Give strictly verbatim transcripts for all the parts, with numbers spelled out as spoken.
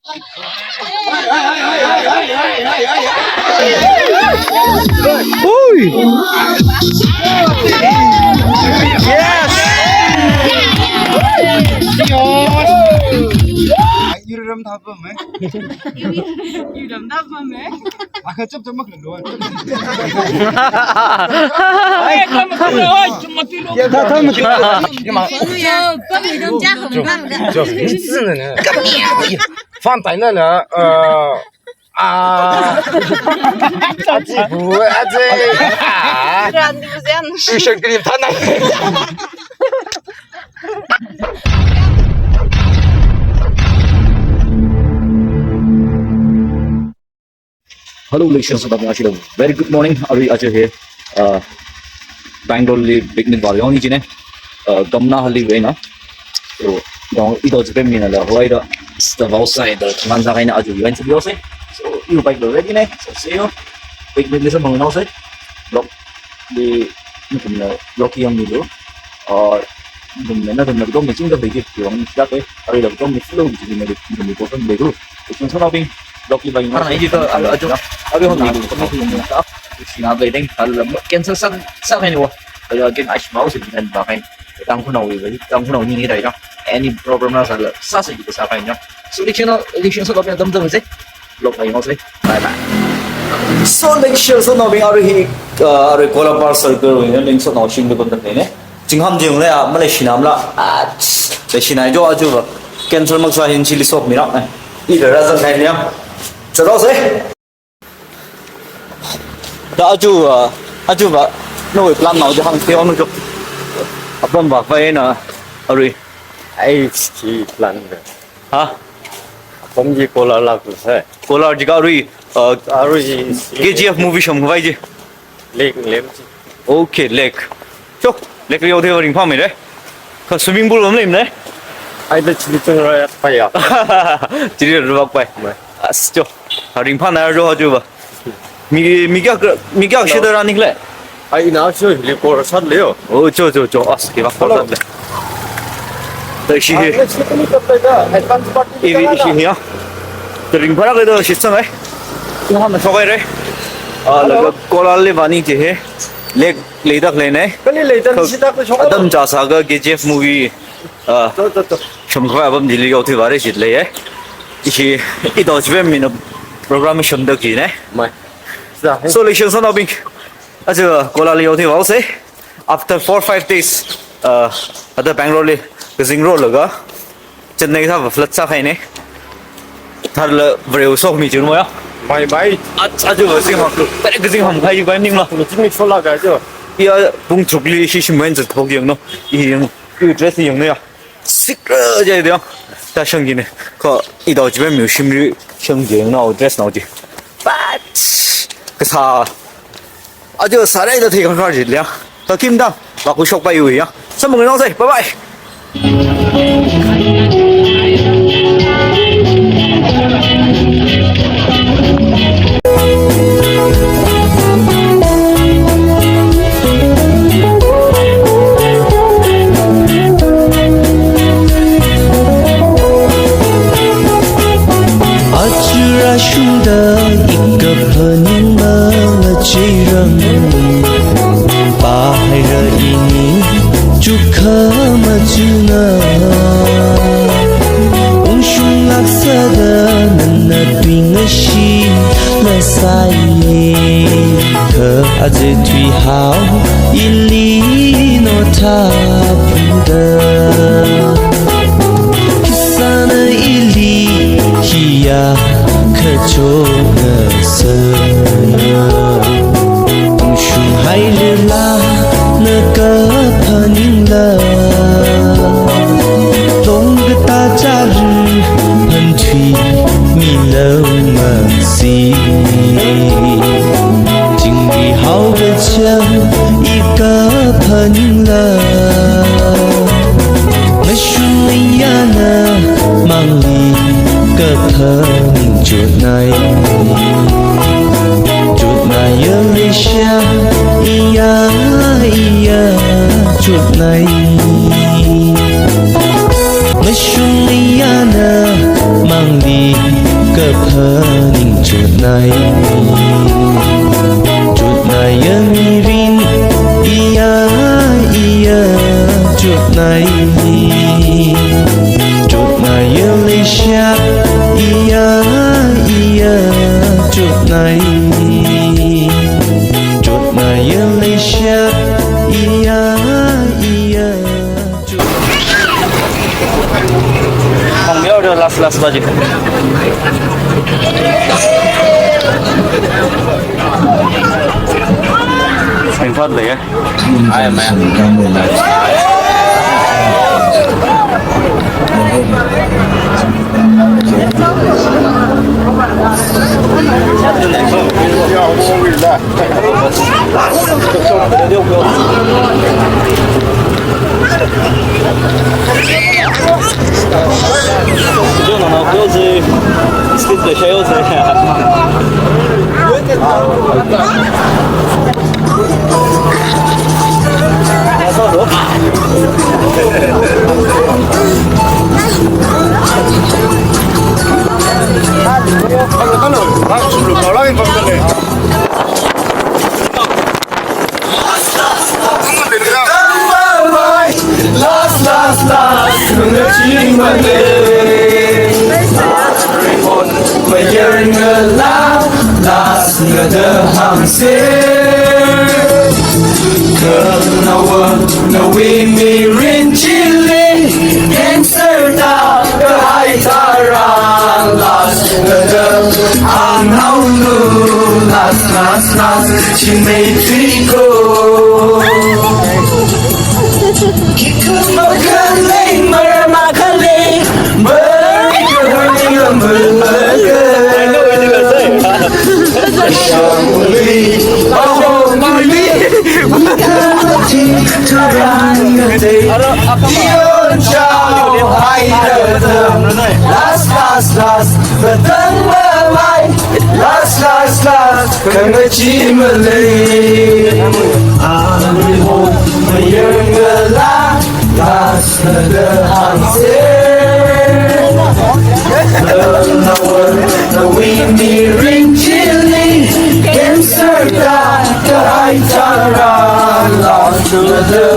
Ui! Yes! Iram thapam, eh? Iram thapam, eh? Akha chap chap mak lo. Ai, kam kam lo, chum mati lo. Ya, tha, tha, mati. Fan taina na, uh, ah, aji bu, aji. Ah. Ran di bu zen. Shishan krim thana. Hello, ladies and gentlemen, very good morning. Arui aja hi, uh, Bangalore li picnic vāyong ni jine. Uh, Gamnahalli wui eina. So, dong ito chipe mina la, hoida, the outside, the manza kaina aja event chipe yose. So, you bike ready ne? So, see you. Picnic li sa mangno se. Vlog li, ni kumna, vlog yang ni lo. Uh, Dum na dum na dum na ching dum deki, kiwang ni siya ke, ari dum dum ni flow ni dum na dum ni ko dum deki. Ichung sana bing, dok ni bing. Karena ini ke, aduh, aduh, aduh, hon ni dum ni dum ni tak. Sina bing deng, hal cancel san, san ini wa. Kalau again, ice mau sih dan bahkan. Tang kunau ini, tang kunau ini rai ya. Any problem na sala, sa sa kita sa kan ya. So, election, election sa dum dum sih. Vlog layo se. Bye bye. So, ladies and gentlemen, arui hi, uh, arui Kolar Park Circle wui eina ladies and gentlemen, shim dum dum ne. Chingham jing le, ah, male shinam la, ah, le shinai jo aja va. Cancel mak sa hin chili sok mi na, eh. Ida razan kai nya. Chalo se. Da aja, ah, aja va. No plan nao je hang te on jo. Apam va va na, arui. Ai, chi plan de. Ha? Apam ji Kolar lak tu se. Kolar ji ka arui, uh, arui ji. K G F movie sham vai ji. Lake, lake ji. Okay, lake. Cho, lake ri yau theiva ringphāmei re. Kha swimming pool am leimei re. Ai da chili chang ra ya, pa ya. Chili ra pai. Mai. As cho. Ha ringphāna jo ha jo va. Mi, mi kya, mi kya shida ra nikle. Ai ina sho hili kor sat le yo. Oh, cho, cho, cho. As ki va kor sat le. Da shi hi. Ai, shi ni kap da, advance party. Ivi shi hi ya. Da ringphā ra ke da shi sang ai. Ina na shokai re. Ah, laga Kolar li vāni ji hi. Lake leidak lei ne. Kali leidak shi dak shokai. Adam cha sa ka K G F movie. Ah. To, to, to. Sham khavai apam chili yau theiva re shit lei e. Ishi, ito chipe mina program sham dak ji ne. Mai. Sa, eh. So, ladies and gentlemen, aja Kolar li yau theiva se. After four, five days, uh, ada Bangalore li kazing ro laga Chennai thā va flat sākahai ne. Thar la Varewui sokhami chun mo ya. Mai, mai. Aja, aja va zingham. Pere kazing hamkahai va ningla. Chini sola ka jo. Ya, pung tharukli shi shim wen zat phok yang no. I yang, i dress yang no ya. Sikra jai dia. Ta shang ji ne. Ko ito chipe mi shimli shang ji no dress no ji. But kasā. Aja sārai da thei khankhar ji lia. Ka kim da. Ba ku shok pa yu ya. Samung no sai. Bye bye. Aja rāshungda ika phaningmala cheiram. Pahaira ini chukha machuna. Ungshung laksada nana tui ngashila sāi. Kha aja thuihao ili no thaphuda. Khisāna ili hiya kachona sāna. Ungshunghairala na kaphaningla. Tong katā chara phanthuimilo masi. Chingri haokachang ika phaningla. Mashun iyana mangli kaphaning chotnai. Chotnai ya leisha iya iya chotnai. Mashun iyana mangli Phaningchotnai, chotnaiya mirin, iya, iya, chotnai. Chotnaiya leishat, iya, iya, chotnai. Chotnaiya leishat, iya, iya, chot- Hong mi order last, last budget. Spring Fest lei, eh? Ai, man. Last, last, last, last, last, last, nawui mirin chili, cancer da kahai tharan, last, nada, anaolu, last, last, last, chimei tiko. Makalei, mar makalei, mar makalei, mar makalei. Shangli, oh, mali. Last, last, last, batang mamai. Last, last, last, khangachi malei. Ariho mayangala. Last, nada hangse. Nawui mirin chili, cancer da kahai tharan, last, nada,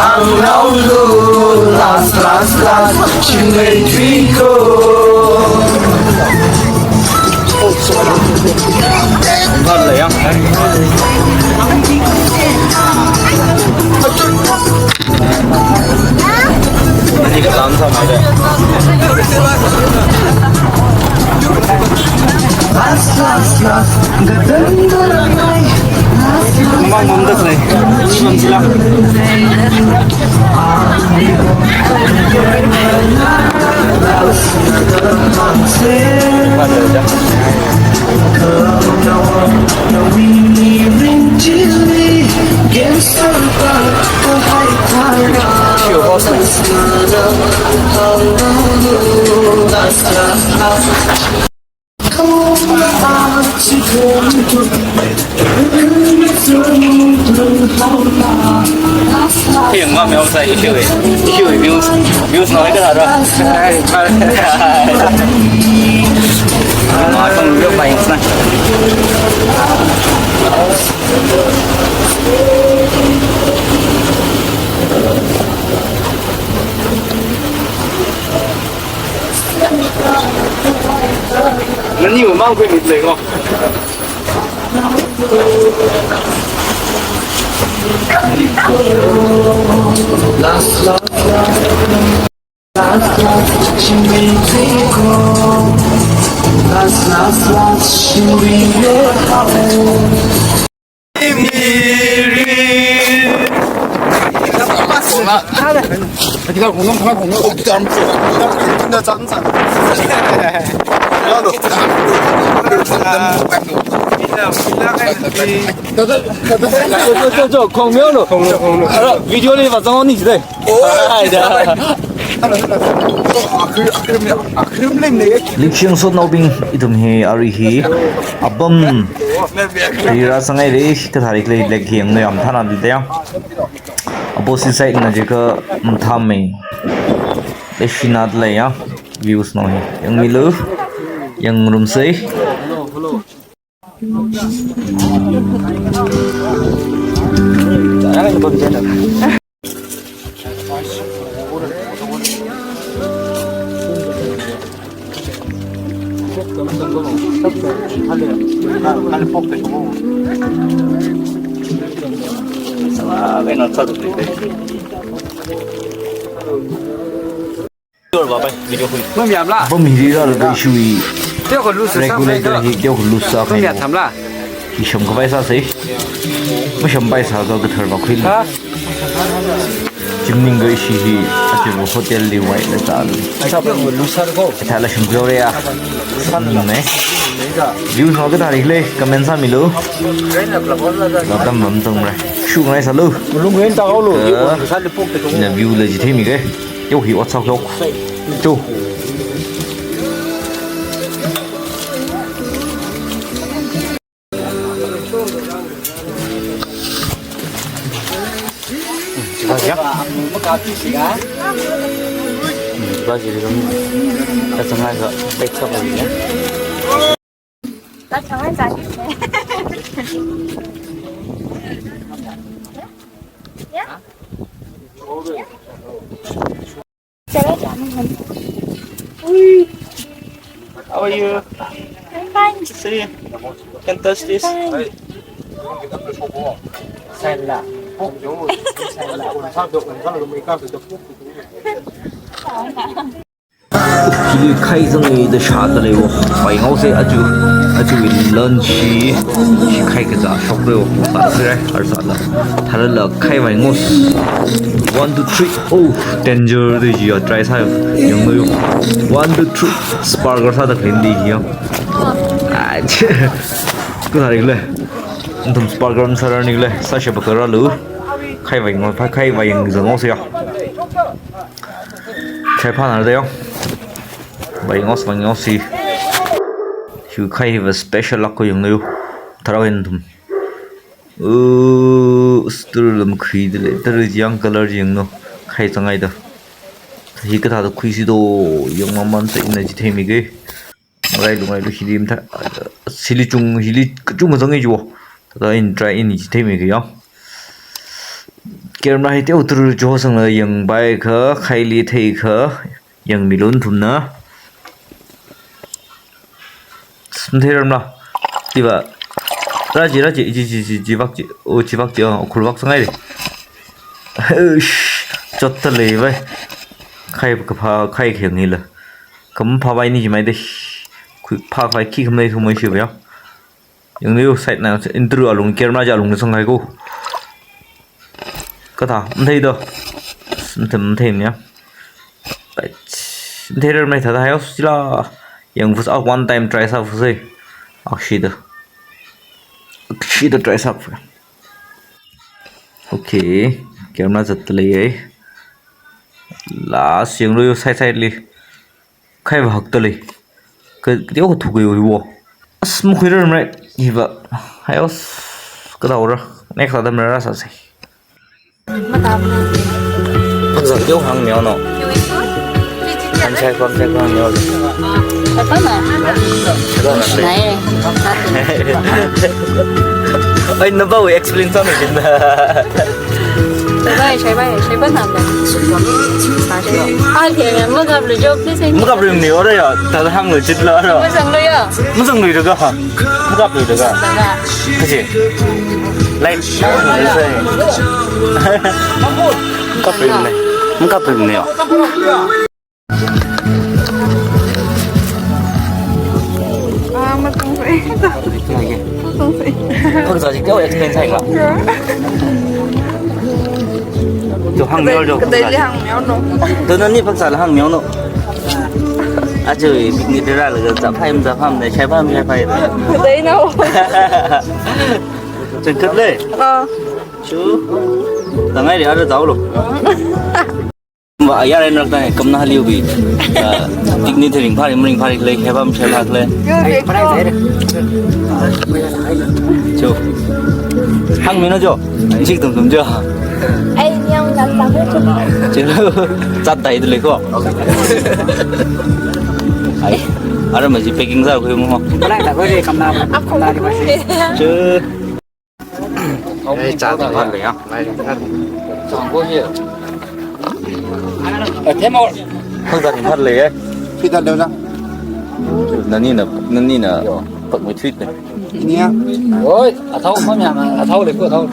anaolu, last, last, last, chimei tiko. Mamang mamda sai. Mamang sila. Heng ma meom sai issue, issue views, views no ida hara. Ma kong view pa ins na. Nani mamang kui mit lei ngo. Video li vazang ni jide. Leishiyangsotnaobing, ithum hi arui hi apam rira sangai re, kathāda khalei lek hi yanglu ya, mathānālu da ya. Opposite side na jiakha mathāmei. Leishina da lei ya. Views no hi yangmilu. Yangngarumsei. Video hui. Mami amla. Bam hiri ra lo kai shui. Teo ko lu sa. Regulator hi teo ko lu sa. Mami atam la. Isham ka paisa sei. Masham paisa ka kathar ba khui. Ha? Chimning ka ishi hi. Achi bu hotel li wai la ta. Aisa pa lu sa ko. Tha la shim ko re ya. Ning ne. Views ho kathar le comment sāmilu. La tam bam tong re. Shu ngai sālu. Lung ren ta ko lu. Sa le pok te ko. Na view le ji themi ke. Yo hi ot sak yok. Tu. Chiva ya. Chiva ji ri. Ka sangai ka pek sak ya. How are you? I'm fine. See, can touch this. Fine. Hili khai zangli da shāda lei wo. Pai ngau se aju, aju in lunch shi, shi khai kaza shok lei wo. Sa se rai, ar sa la. Thara la khai vai ngos. One, two, three. Oh, danger de ji ya, try sa. Yang no yo. One, two, three. Sparkle sa da klim di ya. Ai, che. Ku thari le. Ntum sparkle sa ra ni le. Sa she bakara lu. Khai vai ngos, khai vai yang zang ngos ya. Chai phan ar da yong. Vai ngos, vai ngos si. Shu khai hiva special lak ko yong na yu. Tharau hin thum. Uh, stur lam khui de le. Tar yang color yang no. Khai changai da. Hi kathā da khui si do. Yang maman sa ina ji themi ke. Ngai lu, ngai lu, hili mtha, hili chung, hili kachung kazang e jo. Thāda in try in ji themi kha yang. Camera hi teo tru jo sang la yang bai kha, khai li thei kha, yang mi lun thum na. Sm thei ram la. Diva. Raji, raji, ji, ji, ji, ji vak ji. O, ji vak ji, o, khul vak sangai de. Uish, chot ta lei bai. Khai kapha, khai kheng hi la. Kam pha bai ni mai de. Khui pha bai khi kam nei thu mai shi ba ya. Yang ni side na interview alung, camera ja alung sang hai ko. Kathā, mthei do. Mthei, mthei mi ya. Mthei re mai thāda hai os la. Yang fus ak one time try sa fus ai. Ak shi da. Ak shi da try sa fus. Okay. Camera zat lei ai. Last yang lo yo side side li. Khai va hak ta lei. Ka, ka teo ka thuk yo wo. As mu khui ram rai. Hi va. Hai os. Ka da ora. Next adam ra sa sei. Phaksa teo hāng miao no. Han chai kham chai kham miao. Apa na? Apa na? Nai. Ai, na ba explain sa mi din da. Shaibai, shaibai, shaibai nanda. Okay, makap lu jo, please. Makap lu ni ora ya, thāda hāng lu chit la ora. Masang lu ya. Masang lu ka ha. Makap lu ka. Kaji. Like. Makap lu ni. Makap lu ni ya. Ah, matungsei. Matungsei. Phaksa ji kyo explain sai la. Jo hāng miao jo. Kadai li hāng miao no. To na ni phaksa la hāng miao no. Ajo picnic de ra la ga za phai za pham de, chai pham chai phai. Kadai na. Chen kat le. Ah. Chu. Tangai ri ara zao lo. Ba, ayar en rak dai, kam na liu bi. Ah, picnic te ring phari, ring phari le, kebab shai phari le. Cho. Hāng mi na jo. Chik tum tum jo. Ai, nyam ngam tam cho. Cho. Chat dai de le ko. Ai. Ara maji packing sākhui mo. Lai la kore kamna. Kamna di ba shi. Chu. Ei, cha ta le ya. Athe mo. Hang ta ni phat le ya. Phi ta le na. Nani na, nani na. Pak mo tweet ne. Nia. Oi, athao mamyang, athao le ko athao.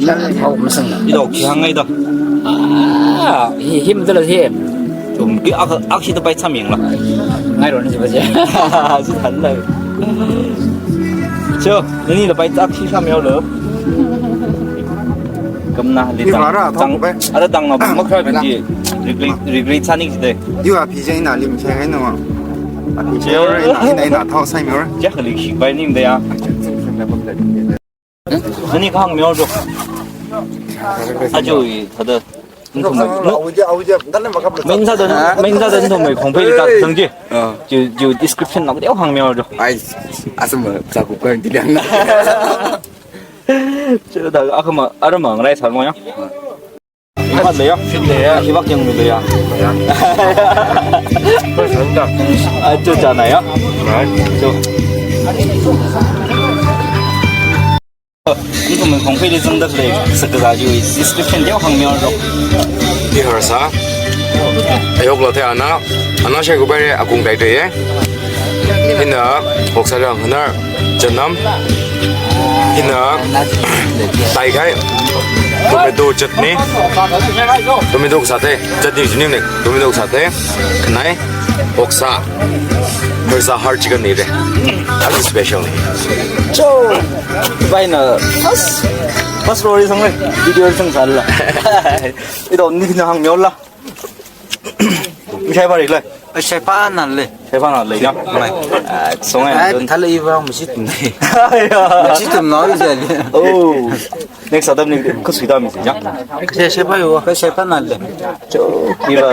Athao masang. Ilo khi hāngngai da. Ah, hi, him da la him. Chum ki ak, ak shi da pai cham yeng la. Ngai ron si ba je. Su than la. Cho, nani la pai ak shi cham yau lo. Kamna le. Ni tang, mara athao tang, ko pai. Ara tang ma, ma kra bi ji. Regret, regret sāning si de. Yu a phi je ina lim sai kai no. A phi je ora ina, ina, ina athao sai mi ora. Ja ka lik shi bai ning de ya. Nani kahāng mi ora jo. Ajo i thada. Nthum mai. Awu je, awu je. Dan ma kap. Main sa dan, main sa dan nthum mai khong pei li tak sang ji. Ah. Ju, ju description lam deo hāng mi ora jo. Ai, asam sa ku kan di liang na. Chu da akha ma, ara ma ngai sa mo ya. Phat le ya. Phat le ya. Hibak yang le ya. Ya. First round da. Ah, chu cha na ya. Right. Chu. Nthum mai khong pei li zang da le. Sākazā ju description deo hāng mi ora jo. Hi harsa. Ayok lo the ana. Ana shai ku bai re akung dai de ye. Hina, oksa rang hina, chanam. Hina, taikai, tomato chutney. Tomato sāte, chutney jining ne, tomato sāte. Khanai, oksa. Harsa har chicken ni de. That's special ni. Cho, bai na, first, first story sang le, video sang sāla. Ito, ni na hāng mi ora. Shai pha rik le. Shai pha na le. Shai pha na le ya. Mai. Ah, song ai. Ai, thal i ba masi tum. Ya. Masi tum no i jali. Oh. Next atam ni khusi da mi ya. Shai, shai pha yo. Shai pha na le. Cho, iba.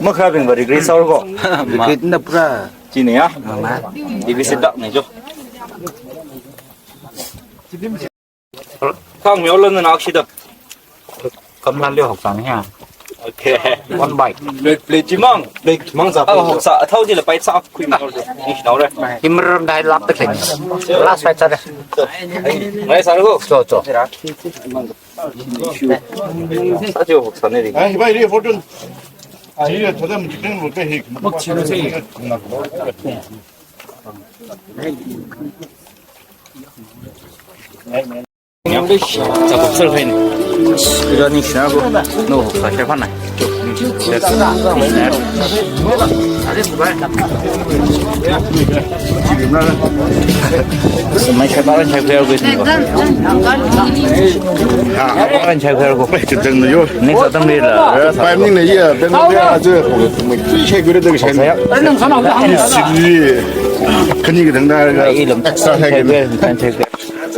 Ma kra bing ba regret sāra ko. Regret na pura. Chi ni ya. Ma. Ibi si dak ni jo. Kahāng mi ora na nak shi da. Kamla le hok sang ya. Okay. One bite. Plate, plate chimang. Plate chimang sa. Ah, hok sa. Athao ji la pai sa khui mi ora. Ni shi na ora. Himram dai lap ta khen. Last bite sa de. Ngai sa ko. Cho, cho. Sa jo hok sa ne ri. Ai, bai ri fortune. Ai, ri thoda mun chicken mo ke hi. Mok chi lo se. English, chapok sir kaini. Ira ni sina ko. No, sa shai pha na. Mai shai pha na shai pha ko. Ah, shai pha ko. Chutang na yo. Next atam ni la. Five ni na ya, then ya aja. Mai shai gure da shai. Sili. Kani ka dang da ga. Ilum. Extra shai gure.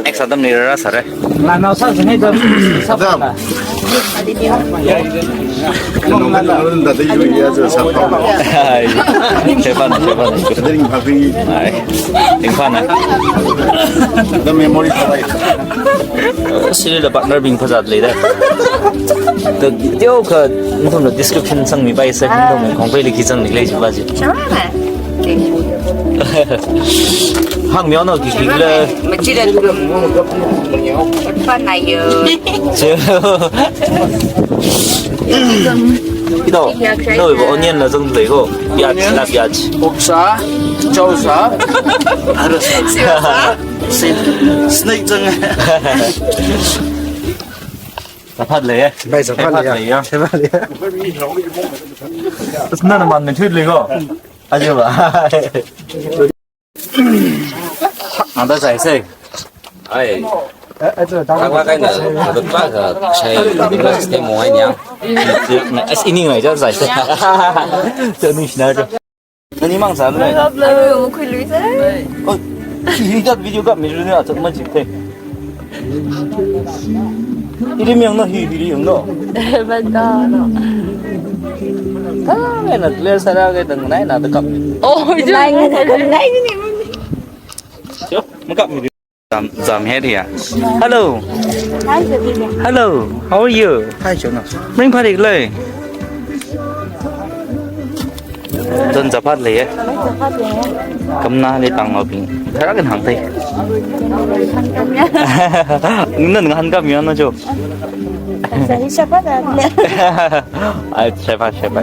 Next atam ni rāra sāra. Nganao sāsāngai da. Sāsā. Nong nong nong da da yu ya sa sa. Ai. Shai pha na, shai pha na. Kadang pha pi. Ai. Ting pha na. The memory khavai. Sili la partner bing phazat le da. The video ka nthum la description sangmi bai sa nthum khong pei li khi sangmi le ji ba ji. Shama. Hāng mi ora ki ki le. Machiran gum. Panai yo. Ito, no, ibo onion la zang le ko. Piaj, na piaj. Oksa, chausa, arasa. Siwasa. Snake zang. Sa phat le ya. Bai sa phat le ya. Sa phat le ya. Sa phat le ya. Sna na man min thuit le ko. Aja ba. Anda zai se. Ai. Kaka kai na, dukpa ka shai, dukpa sistem mo ai nya. As ini ngai ja zai se. Tani shina ja. Nani mang sa le. Aru mo khui lui se. Oh, hi hi jat video kap mi ru ne, achat man chik the. Hiri mi yang no, hi, hiri yang no. Bata no. Ah, ngai na clear sāra ke tang nai na ta kap. Oh, nai, ngai, ngai ni. Yo, ma kap mi. Zam, zam he dia. Hello. Hi, Sabina. Hello. How are you? Hi, Jonas. Ring pha rik le. Zan zapat leiya. Kamna le tang lo ping. Tharak in hang tai. Nana ngahānkāmi na jo. Ai, sheba, sheba.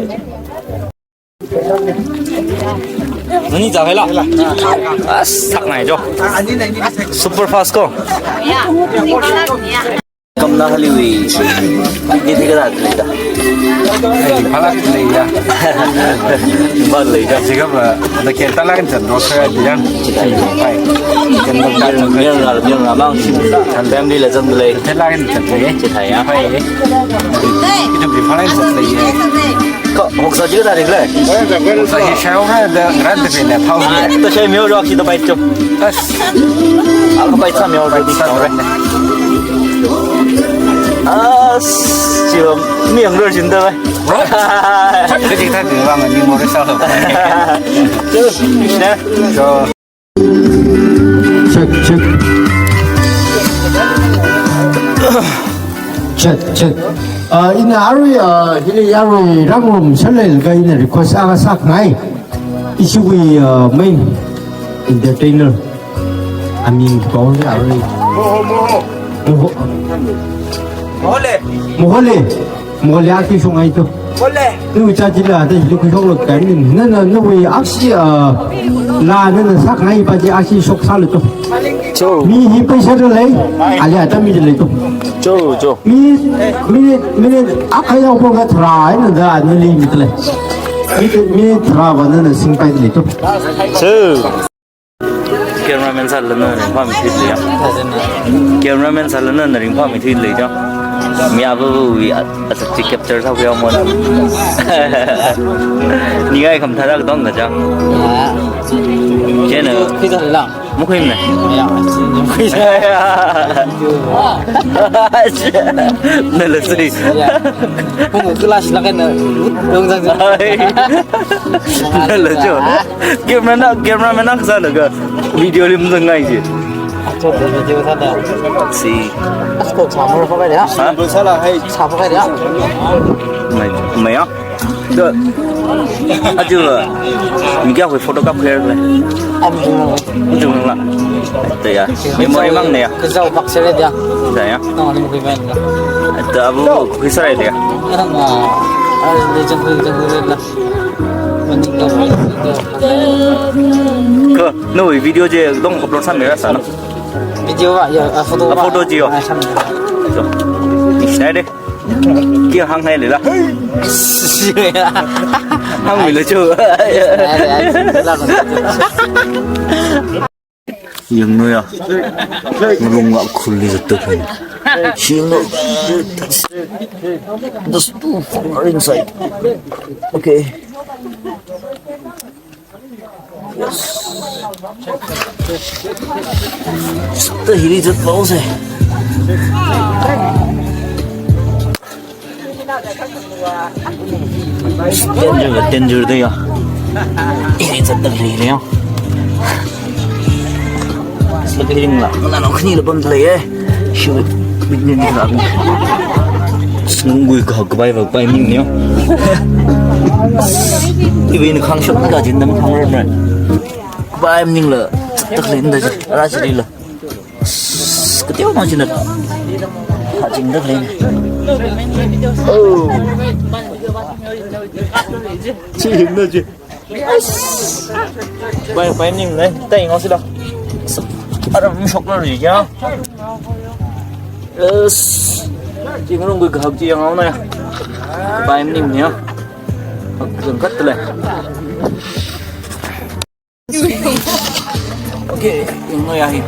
Nani zāhaila? As, sakngai jo. Super fast ko. Kamna haliwi. Ni thikada leida. Ai, phalak leiya. Ba leida. Jigaba, da ke talakin chan dosa ya. Ai. Mirna, mirna mang. Family le zan lei. Talakin chan lei. Chithai ya. Ai. Itam di phalak chan lei. Ko, hoksa jiga tarik le. Hoksa hi shao ha da ran da pina thau. Ah, to shai myo rok si to bai to. As. Ako bai sa myo rok di sa re. As, jiwa mi ang rok jin da bai. Ke jing ta di bang ni mo re sa lo. Tu, ne. So. Check, check. Check, check. Uh, ina arui, uh, hili arui Rangrum Shalel ka ina request aga sakngai. Ishiwui, uh, main entertainer. Ami kong arui. Moho, moho. Moho. Mohole. Mohole. Mohole aki shong ai to. Mohole. Ni ucha jila ta jila kushong lo kan ni. Na, na, na wui aksi, ah, la na, na sakngai pa ji aksi shok sa lo to. Cho. Mi hi paisa da lei. Ali ata mi da lei to. Cho, cho. Mi, mi, mi akai yao pong ka thara na da na lei mi da lei. Mi, mi thara ba na, na sing pai da lei to. Cho. Cameraman sāla nana ringphāmi thuilei ya. Cameraman sāla nana ringphāmi thuilei ya. Mi abu wi a, a sāchi capture sākhuiya mo na. Ningai khamathā rākatong ka ja. Chieina. Khuisāla. Makhuimana. Ya, khuisā. Nala sui. Ya. Pung class la kan dong zang zang. Ai. Nala jo. Camera na, camera man na kasā laga video li mazangngai ji. Acho video sāda. Si. Asko chamor pa kaya. Ha? Sāla hai. Chamor kaya. Mai, mai ya. Da. Achu, mi kya koi photo kap kher le. Am. Ujung la. Da ya. Memory mang ne ya. Kazau bak sere dia. Da ya. Nang ni mukhi ben. Da abu khuisārai dia. Nang ah. Ah, legend, legend, legend la. Ko, no, video je dong upload sāmira sāna. Video ba, ya, ah, photo ba. Ah, photo ji yo. Ah, sāmira. Jo. Ishna de. Kya hāngngai leila. Hāngmilo jo. Yanglu ya. Ngalung la khuli zatto. Shingno. There's two are inside. Okay. Yes. Sāda hili zatpao se. Danger, danger da ya. Hili zatda hili ya. Sāda hili la. Nana khani la pamda lei e. Shu, big ni ni la. Sungui ka, kapai, kapai ning ni. Iwui ni khangshok ni kajin dam khangrar na. Kapai ning la, tak lin da ji, ara ji la. Kateo ma ji na. Kajin tak lin. Oh. Chi hin na ji. Bai, bai ning ne, tai ngau sila. Aram shok la ri ya. Yes. Jing rung gui gahak ji yang ngau na ya. Bai ning ya. Hak zang kat le. Okay, yang ngau ya hi.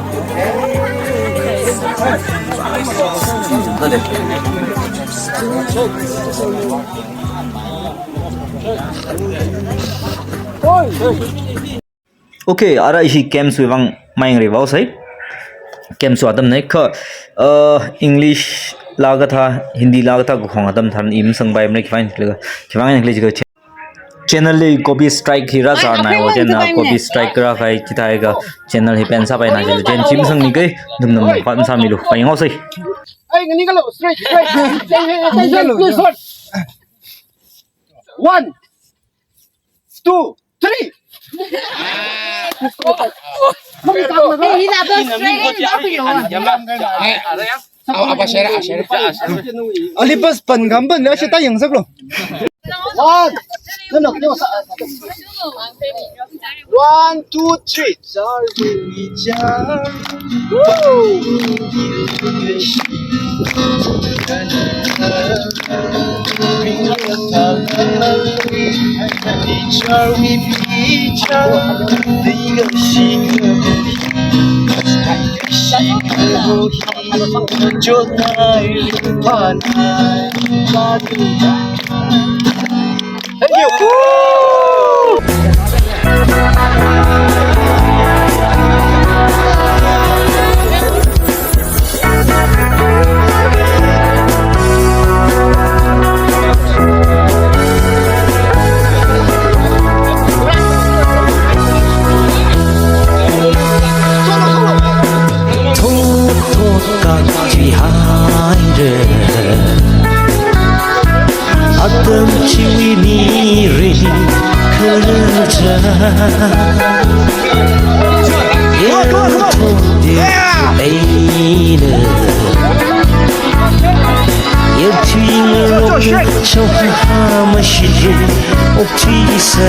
Zang kat le. Okay, ara ishi camps wui vang maing ri vau sai. Camps wui atam nei kha, uh, English la kathā, Hindi la kathā kakhong atam tharan i masang bai mre kivang le, kivang le jiakha channel li copy strike hi rāzar nai o, channel copy strike rākahai chithākha channel hi ban sāpai na channel chen chim sang ni kai, dum dum pat sāmilu, pai ngau sai. Ai, ngani kalo, straight, straight. One. two, three. Hey, he's not those straight. Hey, apa share, share. Ali bas pan gam pan, ashi ta yang sak lo. One. No, no, no. One, two, three. Thank you. Thot thot kakhui haira. Atam chiwui mirin khararchān. Yathot eina. Yathing rok chokha mashit okthuisa.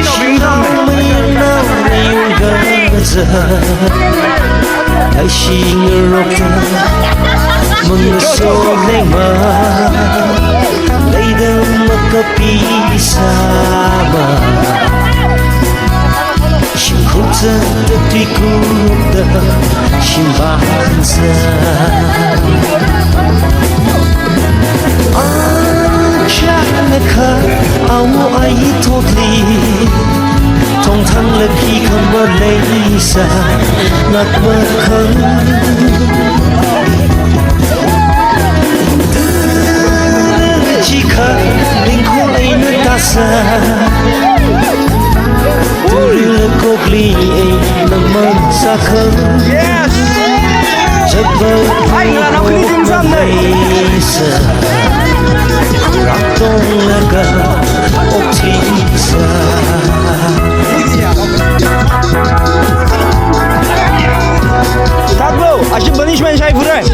Shimdang maina mayung gaza. Ashi ngarokta mangaso lengma, leida makapi sāma. Shimkhur zangda tuikumda shimvānsa. Achālakha awo ayi thotli, thongthangla khikha maleisa, ngatmakhang. Chikha lingkho eina tāsa. Turi kokli eina mansākhang. Yes. Chabal ai, ngarānao khani jumjam nai. Sa. Raktong laga okthuisa. Tatlo, ashi punishment shai phurai.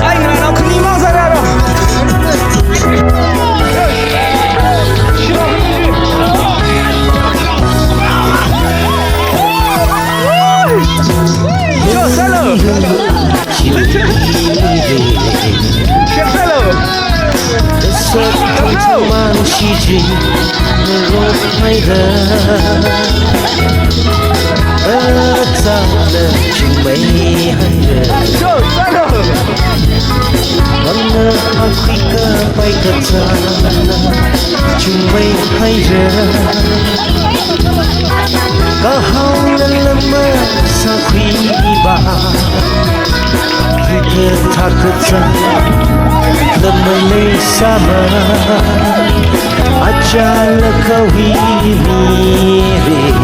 Ai, ngarānao khanimang sārāra. Yo, sālo. Sālo. Sālo. Sālo. Yo, sālo. Mana akui kapai kachāna chungmei haira. Kahao lala masākhuiba. Khikha thākachā lama leisāma. Achālakha wui mirin.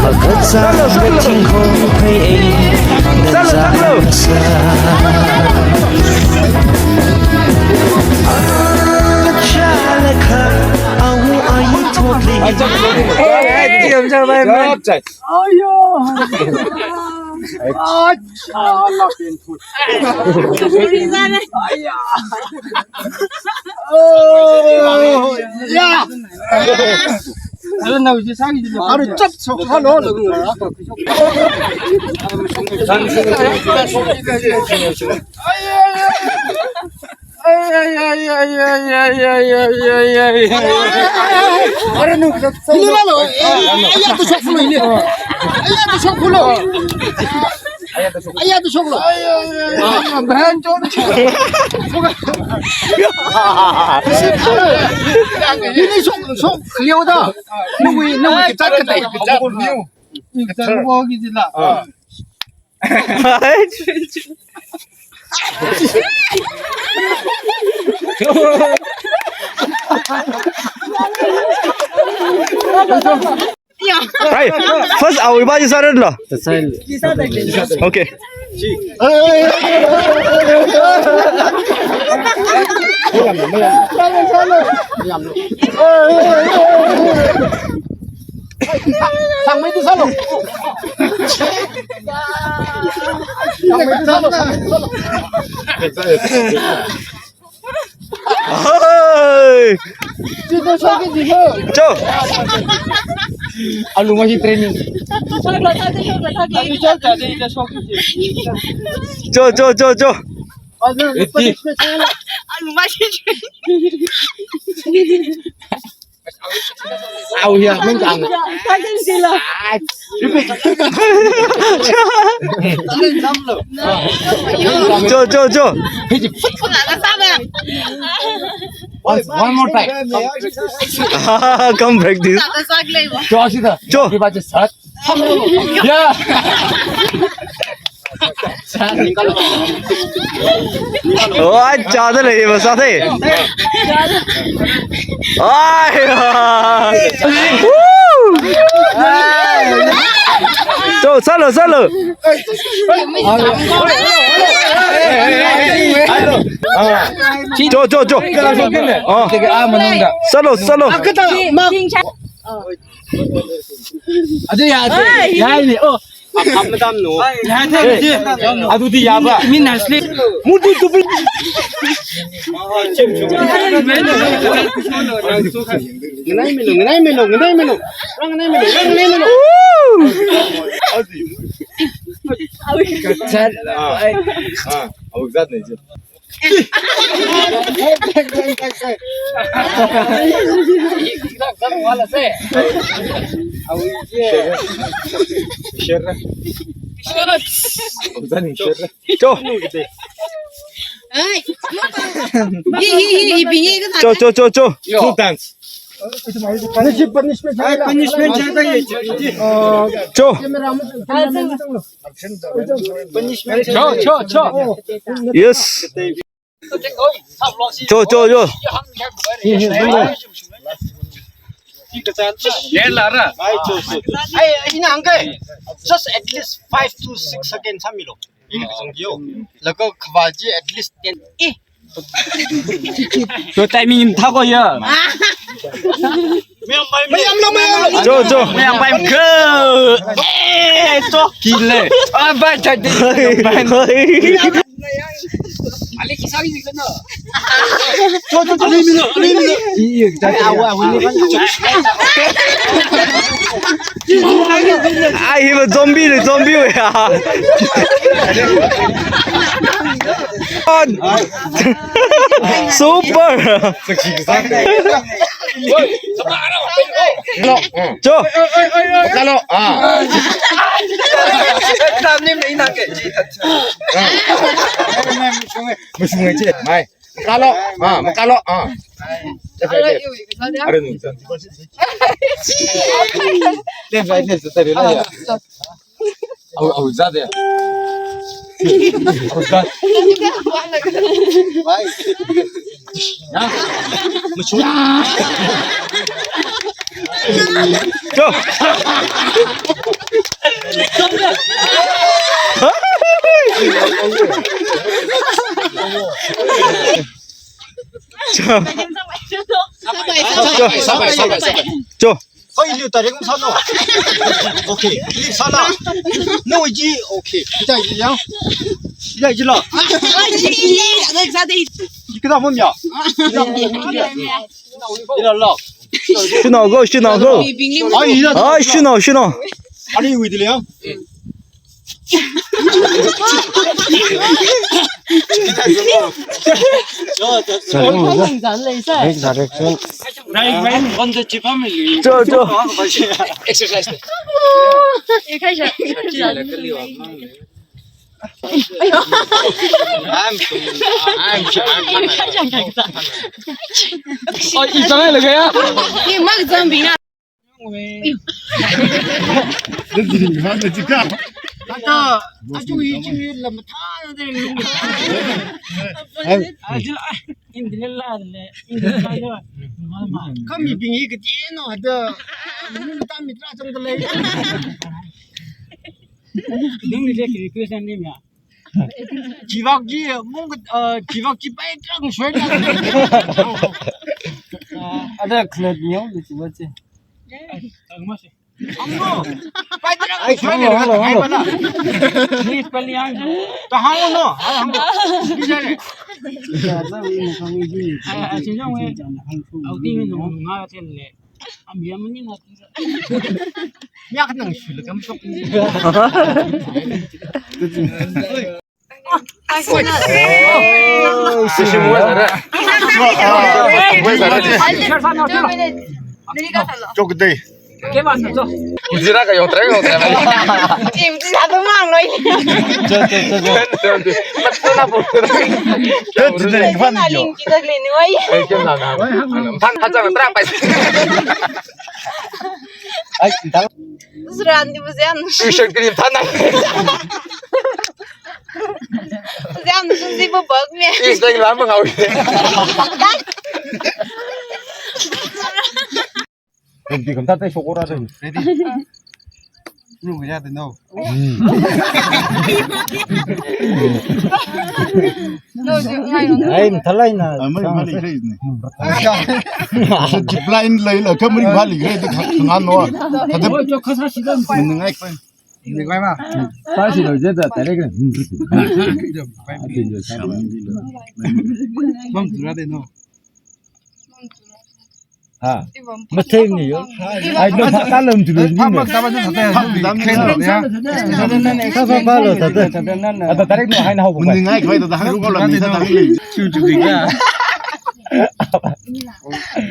Makachāng kathing khongphei ei, nazāsa. Achālakha awo ayi thotli. Hey, hey, hey. Ayo. Achālakha. Aya. Oh, yeah. Aru chap sok halo. Aru nu, sok halo. Aya, tu sok halo. Aya, tu sok halo. Aya, tu sok lo. Aya, aya, aya, aya, bhai, chot. Ini sok, sok, liu da. Nui, nui, kita, kita. Ini kita, kita. Hai, first awui ba ji sāra lo. Okay. Sangmei tu sālu. Sangmei tu sālu, sangmei tu sālu. Hey! Cho. Alu masih training. Cho, cho, cho, cho. Alu masih training. Au ya, mengkang. Cho, cho, cho. Once, one more time. Come practice. Cho, sida. Cho. Iba je sat. Ya. Oi, chāda lei, masāthei. Ai, ya. Woo! Cho, sālu, sālu. Cho, cho, cho. Ah. Sālu, sālu. Aja ya, aja. Ai. Ya ini. Oh. Apam madam no. Hey. Aduh di ya ba. Min asli. Mudu tu pin. Ngenai milo, ngenai milo, ngenai milo. Rang ngenai milo, rang ngenai milo. Kachat. Ah. Ah, awak zat ne je. Cho. Cho, cho, cho, cho. Group dance. Punishment, punishment. Cho. Cho, cho, cho. Yes. Cho, cho, cho. Ai, ina hāngke. Just at least five to six seconds sāmilo. Laga khavā chi at least ten. Eh. Cho, timing thāko ya. Mayamlo, mayamlo. Cho, cho. Mayam pai ke. Eh, cho. Kile. Ah, bai, chai. Mayam pai. Cho, cho, cho. Alui milo, alui milo. Ai, hi ba zombie le, zombie we ya. Super. Cho. Kalo. Ah. Mashunga che, mai. Kalo. Ah, kalo. Ah. Are nu. Left, right, left, left, left. Au, au, zat ya. Au, zat. Ya. Mashunga. Cho. Cho. Cho. Cho. Hoi, liu tarik sālo. Okay, click sālo. No, ji, okay. Kita ji ya. Kita ji lo. Ji kita mom ya. Ila lo. Shino go, shino go. Ai, ila. Ai, shino, shino. Ani wi dile ya. Next direction. Cho, cho. Exercise. I'm, I'm, I'm, I'm. Oh, 이 장에 나가야? 이 막 zombie 나. Aja, aja, iji lam tha de. Aja, ah, indilala le, indilala. Kami bingi ke tieno ada. Mata mitra jang de le. Nung ni je kiri kiri san ni ya. Chivak chi, mung, uh, chivak chi pai trang shwe na. Ada khalat nyau da chiva chi. Hangno. Pai trang shwe na. Hangno, hangno, hangno. Please, pali hang. Ta hangno. Hangno. Bisa le. Ya, sa wi mo kami ji. Ah, ah, sijong we. Au ti mi no nga ten le. Am ya mani na. Ya ka nang shwe le kam sok. Chok dei. Kujira ka yong treng yong treng. Chim chi sa tu mang noi. Cho, cho, cho, cho. Cho, cho, cho. Cho, cho, cho. Ling chi tak ling noi. Ai, kem na na. Phan, phan chang tra pai. Ai, tal. Suran di buzian. Tuition kini phan na. Ziam nu sung zi bu bak mi. Is deng lam ngau. Ready, kam ta te shokora de. Ready. Nu ya de no. No, ju ngai no. Ai, thalai na. Ai, mai, mai, mai, mai. Blind lai la, kam ring bali, ready, kha, kha, no. Kha de. Oi, jo, kha sa shi dam. Ngai. Ngai ma. Sa shi lo je da, tare ke. Bam tura de no. Ha. Mathei ni yo. Ai, no, ta lam tu lo ni. Sa, sa, sa lo, ta, ta. Ata direct no, hai na ho. Mun ngai khai ta, ta, hai ko lo ni, sa, ta. Chu chu ya.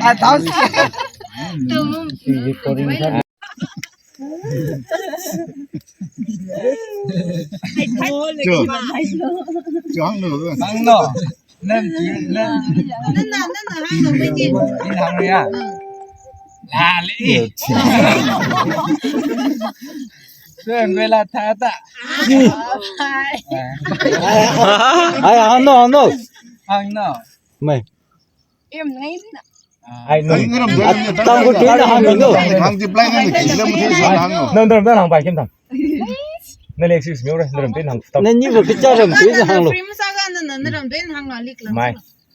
A, ta. Recording sa. Cho. Cho hang no. Hang no. Nam, nam. Nana, nana, hang no, mai ji. Ni hang ya. La le. Seng wela tha ta. Ai, hang no, hang no. Hang no. Mai. Em, ngai na. Ai, no. Ai, ngaram doi. Tang ko tin hang no. Hang ji blind ni, ngaram doi hang no. No, no, no, hang bai kin tang. Na le excuse me, ora, ngaram tin hang tang. Na ni bo kicha ram tin hang lo. Film sa ga na, na, ngaram tin hang lo, lik lo. Mai.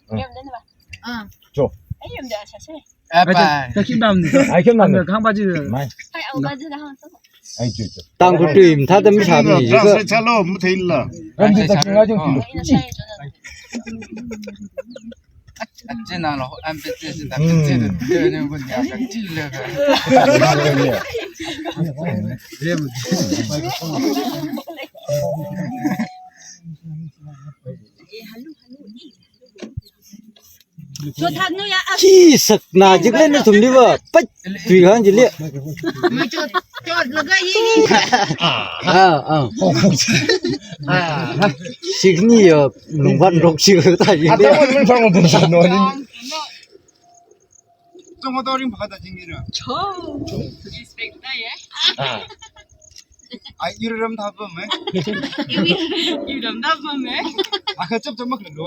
Em, na ba. Ah. Jo. Ai, em da sa se. Apa? Ka kim dam ni. Ai, kim dam ni. Hang ba ji. Mai. Ai, au ba ji da hang sa. Ai, jo, jo. Tang ko tin tha dam sa ni. Translate chalo, mu thei la. Ram tin ta kinga jong kilo. Khi sakna jik le nathum ni va, pat, tui hang jile. Mai chot, chot laga hi. Ah, ah. Ah, sikni ya, lungvan rok sik ta jile. Ata wan man phang wan sa no ni. Chong to ring phada jing ira. Cho. Respect na ye. Ah. Ai, iram tha pam, eh? Iram tha pam, eh? Akha chap chap mak lo.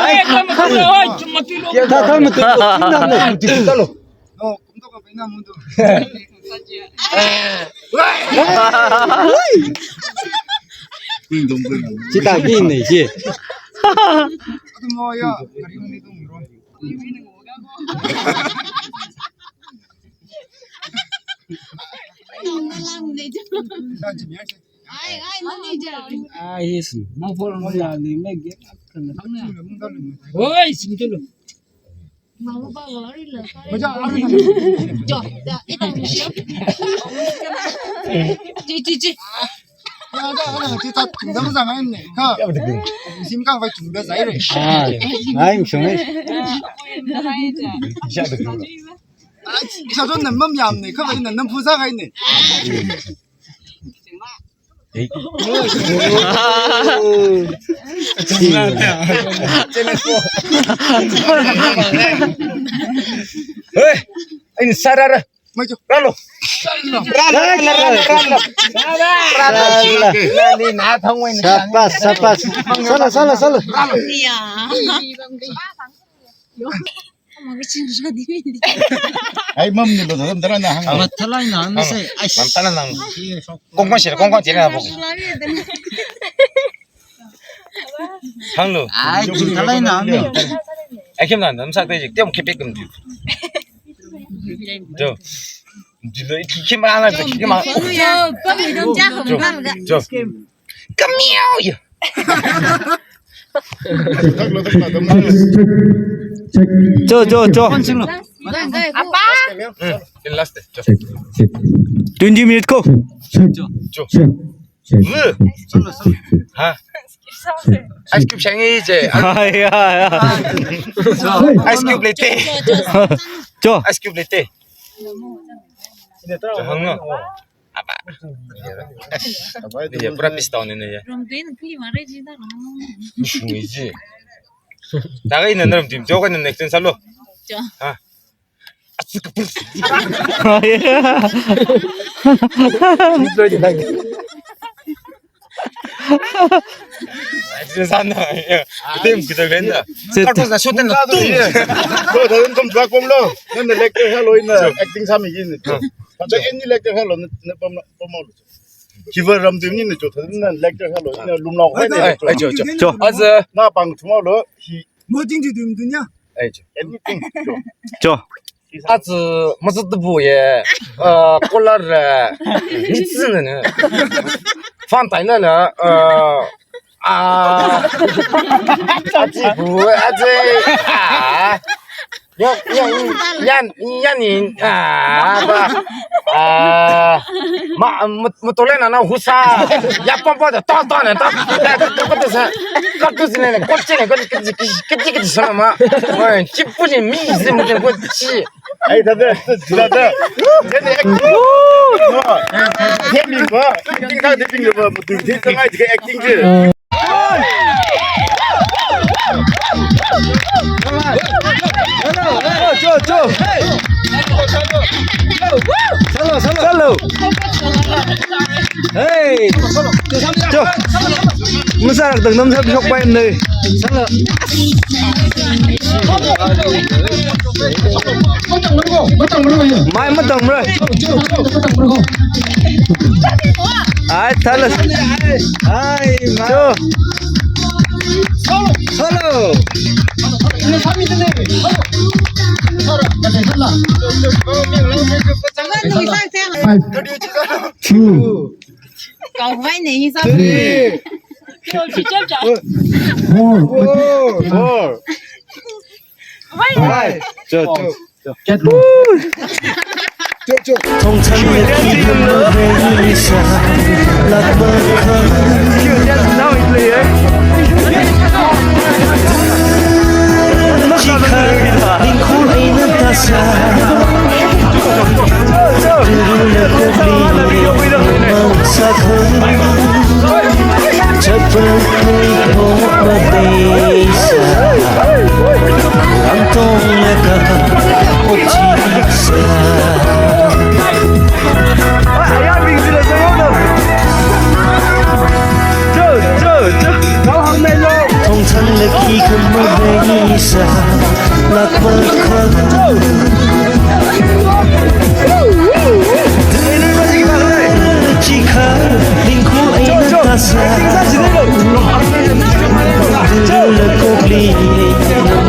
Ai, kam lo, chum mak lo. Ya, tha, tha, mat lo. Kim nam lo. Kim lo. No, kum to ka pena mundo. Chita ki ni chi. Atu mo ya, kari ni tung ro. Ai, ai, manager. Ai, yes. Mo for mo ya ni me ge. Oi, sim tu lo. Chi, chi, chi. Ai, ai, shung ai. Isa chon nam mam yam ni, kha bai nam nam phu sa kai ni. Hey, ini sarara. Ralo. Ralo, ralo, ralo, ralo. Ralo. Sapas, sapas. Sala, sala, sala. Ai, mamnilo, thāda mathālāk eina hāngsa. Ai, mathālāk eina hāng. Kongkong shira, kongkong shira, bu. Hānglu. Ai, mathālāk eina hāng. Ai, khim nan, nam sak te jik, tem khipik kum ju. Jo. Jilo, iki khim ana, khim ana. Jo, jo. Kamiao ya. Jo, jo, jo. Apa? Hmm, in last day. Jo. Twenty minute ko. Jo. Ha? Ice cube shangi je. Ha, ya, ya. Ice cube lete. Jo. Ice cube lete. Jo, hāng na. Apa? Iya, pura pistol ini ya. Ramdui na kali mare ji da. Ngi ji. Taga ina naram tim, jo ka na next time sālu. Jo. Ha. Atsik pus. Atsik sana. Ya. Tim kita lenda. Kartu na shooting na tum. Bro, thāda kum black bomb lo. Nana lecture halo ina acting sāmi gin. Thāda any lecture halo na pom pom lo. Hiva ramdui ni ne jo, thāda nana lecture halo ina lumlao hai ne. Ai, jo, jo. Jo. Aza. Na pang thumao lo. Hi. Mo jing ju dum dunya. Ai, jo. Anything. Jo. Jo. Azi mazat bu ye, uh, color, uh, nitsi ne ne. Fan tai la la, uh, ah, azi bu, azi, ah. Ya, ya, ya, ya ni, ah, ba, ah, ma, mut-, mutole na na husa, ya pom pom de, to, to ne, to, to, to, to, to, sa, to, to, ne, ne, ko, che, ne, ko, ke, ke, ke, ke, ke, sa, ma, oi, chipu ni, mi, zi, mu, ko, chi. Ai, thāda, thāda. Thāda, acting. Thāda, acting, thāda, acting, thāda, acting. Hello, hello, jo, jo. Hello, hello. Hey. Jo. Masarak tang nam sab shok pai ne. Mai matang mara. Ai, thalas. Ai, ma. Jo. Solo. Solo. Two. Three. Four. Four. Five. Jo, jo. Thongchang le khi khamma reisa, lak makha. Chikha, lingkhur eina tasa. Turu le khokli, mang sakha. Chapang hei ho madeisa. Ramtong le ka, okchisa. Thongchang le khi khamma reisa, lak makha. Chikha, lingkhur eina tasa. Turu le khokli,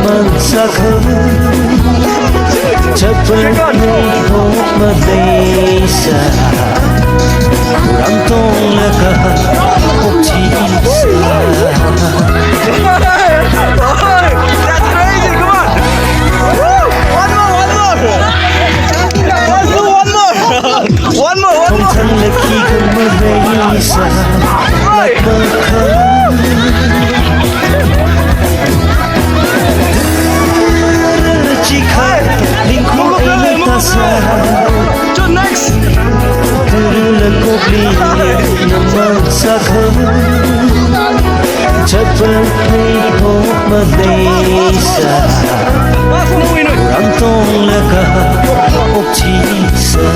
mang sakha. Chapang hei ho madeisa. Ramtong le ka, okchisa. That's crazy, come on. Woo! One more, one more. Let's do one more. One more, one more. Thongchang le khi khamma reisa, lak makha. Chikha, lingkhur eina tasa. John, next. Turu le khokli, mang sakha. Chapang hei ho madeisa. Ramtong le ka, okchisa.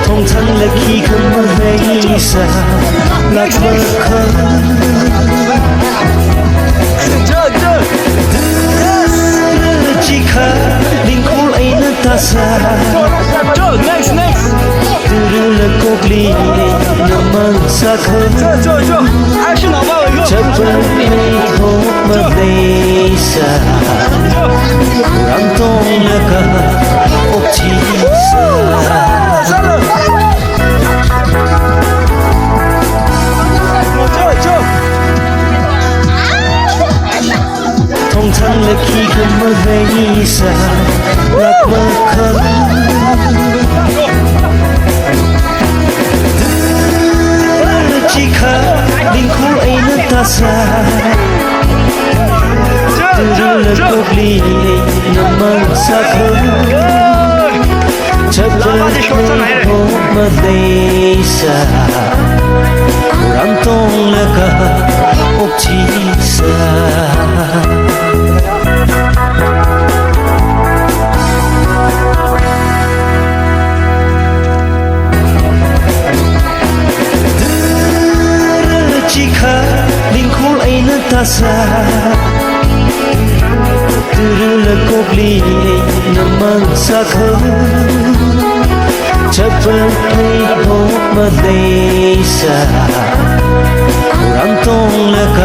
Thong Thangla khikha maleisa, lak makha. Joe, Joe. Chikha, lingkhul eina tāsā. Joe, next, next. Turu la kokli, namang sākha. Joe, Joe, Joe. Action now, go, go. Chapa mei ho maleisa. Ramtong laga, okthisā. Thongthang la khikha maleisa, lak makha. Chikha, lingkhul eina tāsā. Turu la kokli, namang sākha. Chapa mei ho maleisa, ramtong laga okthisā. Chikha, lingkhul eina tāsā. Turu la kokli, namang sākha. Chapa mei ho maleisa, ramtong laga